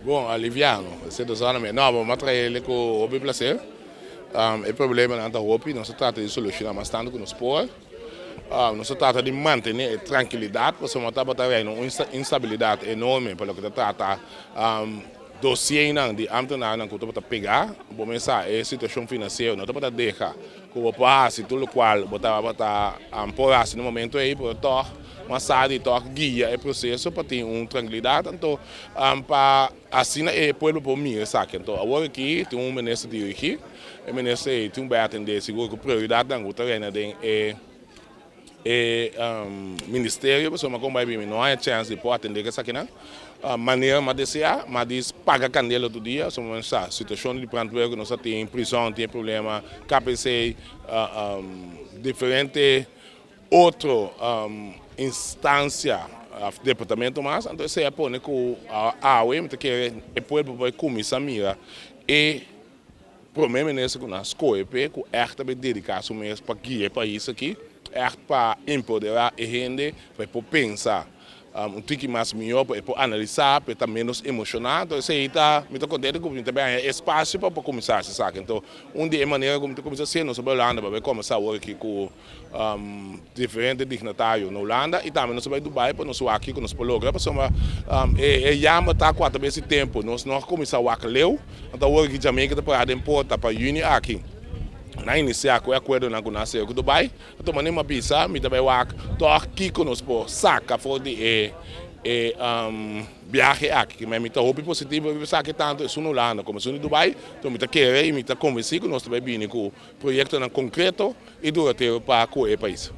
Bon, aliviá, esei ta solamente. No, m'a traha ku hopi plaser. E problemanan ta hopi, nos a trata di solushoná mas tantu ku nos por. Nos a trata di mantené e trankilidat, pasobra tabata reina un instabilidat enorme pa loke ta trata dosiénan di ámtenarnan ku tabata pegá. Bo mes sa, e situashon finansiero no tabata deha ku bo por hasi tur lokual bo tabata por hasi na momento ei, pero tòg m'a sa di tòg guia e proseso pa tin un trankilidat, anto pa asina e pueblo por mira esaki. Anto awor aki tin un minister dirigí, e minister ei tin un bai atendé sigur ku prioridatnan ku ta reina den e e ministerio, pasobra kon bai bini no haña chèns di por atendé ku esakinan manera m'a deseá. M'a dis paga kandela tur dia, pasobra sa situashon di brandweer ku nos a tin, prizòn tin e problema, KPC, diferente otro instansia òf departamento mas. Anto esei a pone ku awe mi ta kere e pueblo por kuminsá mira e promé minister ku nan a skohe p'e, ku ègt ta bai dediká su mes pa guia e pais aki, ègt pa empoderá e hende pa e por pensa un tiki mas mihó, pa e por analisá, pa e ta ménos emoshoná. Anto esei ta, mi ta kontento ku mi ta bai haña espasio pa por kuminsá hasi esaki. Anto un di e manera ku mi ta kuminsá hasié, nos a bai Hulanda pa bai kòmbersá awor aki ku diferente dignatario na Hulanda i tambe nos a bai Dubai pa nos wak kiko nos por logra, pasobra e yama ta ku atrabes di tempu nos no a kuminsá wak leu. Anto awor ki Jamaica ta pará den porta pa yüni aki nan inisiá ku e akuerdonan ku nan a sera ku Dubai. Anto manera mi a bisa, mi ta bai wak tòg kiko nos por saka for di e e biahe aki. Mi ta hopi positivo riba esaki, tantu esun na Hulanda komo esun di Dubai. Anto mi ta kere i mi ta konvensí ku nos ta bai bini ku proyektonan konkreto i duratero pa ku e pais.